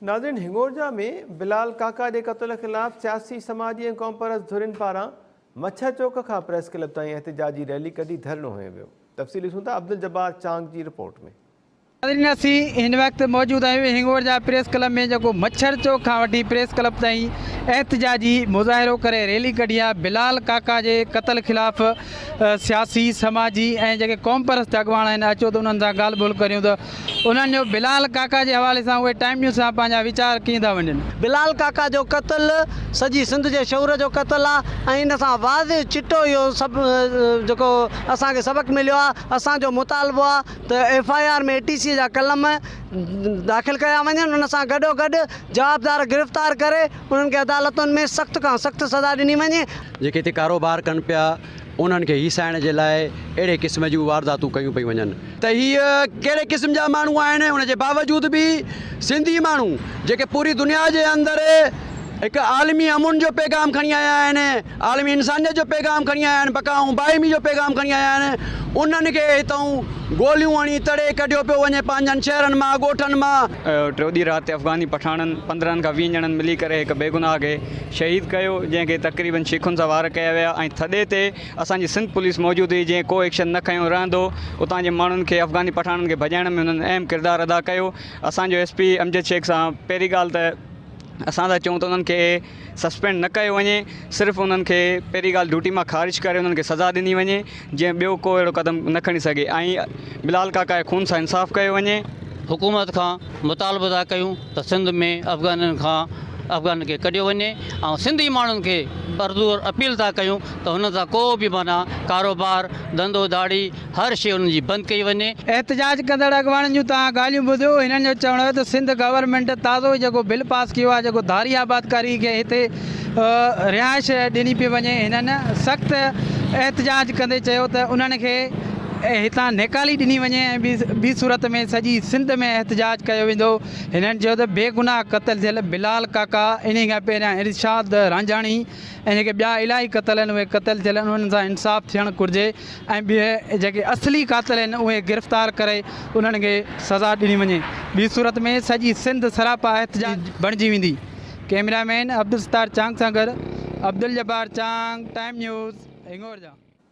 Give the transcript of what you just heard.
ناظرين هنڱورجا ۾ بلال ڪاڪا جي قتل خلاف سياسي، سماجي ۽ قومپرست ڌرين پاران مڇر چوڪ کان پريس ڪلب تائين احتجاجي ريلي ڪڍي ڌرڻو هنيو ويو. تفصيل ڏسون ٿا عبدالجبار چانگ جي رپورٽ ۾. ناظرين اسين هن وقت موجود آهيون هنڱورجا پريس ڪلب ۾ جيڪو مڇر چوڪ کان وٺي پريس ڪلب تائين احتجاجي مظاهرو ڪري ريلي ڪڍي آهي بلال ڪاڪا جي قتل خلاف سياسي سماجي ۽ جيڪي قومپرست اڳواڻ آهن اچو ته انهن سان ڳالهه ٻولهه ڪريون ته انهن جو بلال ڪاڪا جي حوالي سان اهي ٽائيم نيوز سان پنهنجا ويچار ڪيئن ٿا ونڊين. بلال ڪاڪا جو قتل سڄي سنڌ جي شعور جو قتل آ ۽ ان سان واضح چٽو اهو سڀ جيڪو اسان کي سبق مليو آ اسان جو مطالبو آ ته F I R ۾ A T C جا قلم داخل ڪيا وڃن ان سان گڏو گڏ جوابدار گرفتار ڪري انهن کي عدالتن ۾ سخت کان سخت سزا ڏني وڃي. جيڪي هتي ڪاروبار ڪن پيا انهن کي هيسائڻ جي لاء اهڙي قسم جون وارداتون ڪيون پيون وڃن. ته هي ڪهڙي قسم جا ماڻهو آهن ان جي باوجود به سنڌي ماڻهو جيڪي پوري دنيا جي اندر هڪ عالمي امن جو پيغام کڻي آيا آهن عالمي انسانيت جو پيغام کڻي آيا آهن بقا ۽ باهمي جو پيغام کڻي آيا آهن انهن کي هتئون گوليون هڻي تڙي ڪڍيو پيو وڃي پنهنجن شهرن مان ڳوٺن مان. ٽيون ڏينهن رات تي افغاني پٺاڻن 15 کان 20 ڄڻن ملي ڪري هڪ بيگناهه کي شهيد ڪيو جنهن کي تقريبن شيخن سان وار ڪيا ويا ۽ ٿڏي تي اسان جي سنڌ پوليس موجود هئي جنهن ڪو ايڪشن نه کنيو رهندو اتان جي ماڻهن کي افغاني پٺاڻن کي ڀڄائڻ ۾ هنن اهم ڪردار ادا ڪيو اسان جو ايس پي امجد شيخ سان پهرين ڳالهه ته اسان ٿا چئون ته انهن کي سسپينڊ نه ڪيو وڃي صرف انهن کي پهرين ڳالهه ڊيوٽي مان خارج ڪري انهن کي سزا ڏني وڃي جيئن ٻيو ڪو اهڙو قدم نه کڻي سگهي ۽ بلال ڪاڪا جي خون سان انصاف ڪيو وڃي. حڪومت کان مطالبو ٿا ڪيون ته سنڌ ۾ افغانين کان افغانين کي ڪڍيو وڃي ۽ سنڌي ماڻهن کي پرزور اپيل ٿا ڪيون ته هنن سان ڪو به معنيٰ ڪاروبار ڌنڌو ڌاڙي هر شيء انهن جي بند ڪئي وڃي. احتجاج ڪندڙ اڳواڻن جون توهان ڳالهيون ٻڌيو، هنن جو چوڻ هيو ته سنڌ گورنمينٽ تازو ئي جيڪو بل پاس ڪيو آهي جيڪو ڌاري آبادڪاري کي هتي رهائش ڏني پئي وڃي هنن سخت احتجاج ڪندي چيو ته انهن کي هتان نيڪالي ڏني وڃي ۽ ٻي صورت ۾ سڄي سنڌ ۾ احتجاج ڪيو ويندو. هنن چيو ته بيگناهه قتل ٿيل بلال ڪاڪا انهي کان پهريان ارشاد رانجهاڻي ۽ جيڪي ٻيا الاهي قتل آهن اهي قتل ٿيل آهن انهن سان انصاف ٿيڻ گهرجي ۽ ٻئي جيڪي اصلي قاتل آهن اهي گرفتار ڪري انهن کي سزا ڏني وڃي ٻي صورت ۾ سڄي سنڌ سراپا احتجاج بڻجي ويندي. ڪئميرا مين عبدالستار چانگ سان گڏ عبدالجبار چانگ ٽائيم نيوز هنڱورجا.